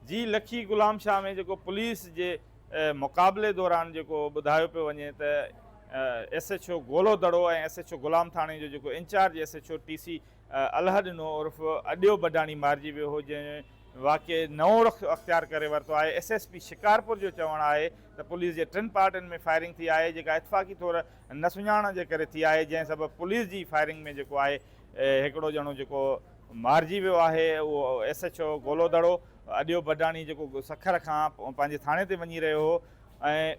جي لکي غلام شاهه ۾ جيڪو پوليس جي مقابلي دوران جيڪو ٻڌايو پيو وڃي ته S H O Golo Daro ۽ S H O Ghulam ٿاڻي جو جيڪو incharge S H O T C Allahi Dino عرف اڏيو بڊاڻي مارجي ويو هو جنهن واقعي نئون رخ اختيار ڪري ورتو آهي ايس ايس پي شڪارپور جو چوڻ آهي ته پوليس جي ٽن پارٽين ۾ فائرنگ ٿي آهي جيڪا اتفاقي طور نه سڃاڻڻ جي ڪري ٿي آهي جنهن سبب پوليس جي فائرنگ ۾ جيڪو آهي هڪڙو ڄڻو جيڪو مارجي ويو آهي اهو ايس ايڇ او گولو دڙو اڏيو بڊاڻي جيڪو سکر کان پنهنجي ٿاڻي تي وڃي رهيو هو ۽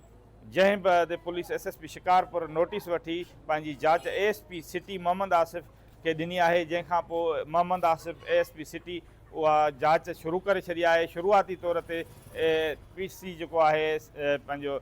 جنهن بعد police S S P Shikarpur notice وٺي پنهنجي جاچ A S P city Muhammad Asif کي ڏني آهي جنهن کان پوء Muhammad Asif A S P city اها جاچ شروع ڪري ڇڏي آهي شروعاتي طور تي پي سي جيڪو آهي پنهنجو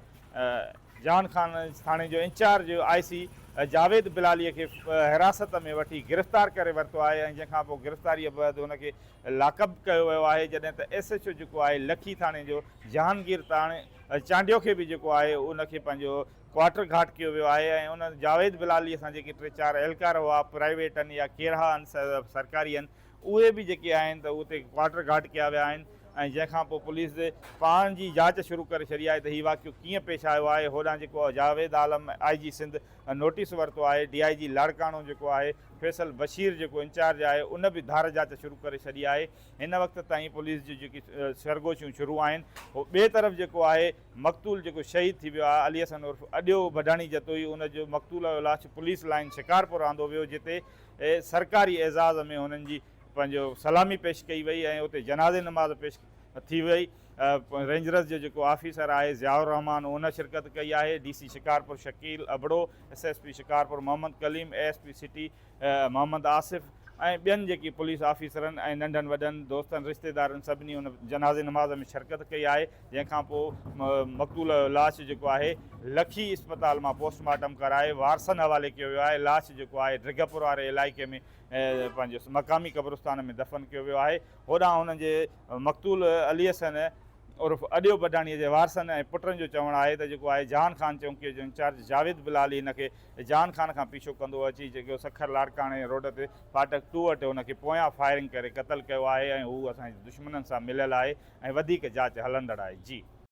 جهان خان ٿاڻي جو انچارج آء سي جاويد بلالي کي حراست ۾ وٺي گرفتار ڪري ورتو آهي ۽ جنهن کان پوء گرفتاري بعد هن کي لاڪ اپ ڪيو ويو آهي جڏهن ته ايس ايڇ او جيڪو آهي لکي ٿاڻي جو جهانگير تاڻي چانڊيو کي به جيڪو آهي ان کي پنهنجو ڪوارٽر گهاٽ ڪيو ويو آهي ۽ ان جاويد بلالي سان جيڪي ٽي چار اهلڪار هئا پرائيويٽ آهن يا ڪهڙا آهن سرڪاري آهن اهي به جيڪي آهن ته اتي ڪوارٽر گهاٽ ڪيا ويا آهن ۽ جنهن کان پوء پوليس پاڻ جي جاچ شروع ڪري ڇڏي آهي ته هي واقعو ڪيئن پيش آيو آهي هوڏانهن جيڪو Javed Alam I G Sindh notice ورتو آهي ڊي I جي لاڙڪاڻو جيڪو آهي فيصل بشير جيڪو انچارج آهي ان به ڌار جاچ شروع ڪري ڇڏي آهي هن وقت تائين پوليس جون جيڪي سرگوشيون شروع آهن ٻئي طرف جيڪو آهي مقتول جيڪو شهيد ٿي ويو آهي علي حسن عرف اڏيو بڊاڻي جتوئي ان جو مقتول جو لاش پوليس لائين شڪارپور آندو ويو جتي سرڪاري اعزاز ۾ هنن جي پنهنجو سلامي پيش ڪئي وئي ۽ اتي جنازي نماز پيش ٿي وئي. رينجرز جو جيڪو آفيسر آهي ضياء الرحمان ان شرڪت ڪئي آهي. D C Shikarpur Shakeel Abro, S S P Shikarpur Muhammad Kaleem, A S P city Muhammad Asif ۽ ٻين جيڪي پوليس آفيسرن ۽ ننڍن وڏن دوستن رشتيدارن سڀني ان جنازي نماز ۾ شرڪت ڪئي آهي جنهن کان پوء مقتول جو لاش جيڪو آهي لکي اسپتال مان پوسٽ مارٽم ڪرائي وارثن حوالي ڪيو ويو آهي لاش جيڪو آهي ڊگهپور واري علائقي ۾ پنهنجي مقامي قبرستان ۾ دفن ڪيو ويو آهي. هوڏانهن هنن جي مقتول علي حسن عرف اڏيو بڊاڻي جي وارثن ۽ پٽن جو چوڻ آهي ته جيڪو آهي جهان خان چونڪيء جو انچارج جاويد بلالي هن کي جهان خان کان پيڇو ڪندو اچي جيڪو سکر لاڙڪاڻي روڊ تي ڦاٽڪ ٽو وٽ هن کي پويان فائرنگ ڪري قتل ڪيو آهي ۽ هو اسان جي دشمنن سان مليل آهي ۽ وڌيڪ جاچ هلندڙ آهي. جي.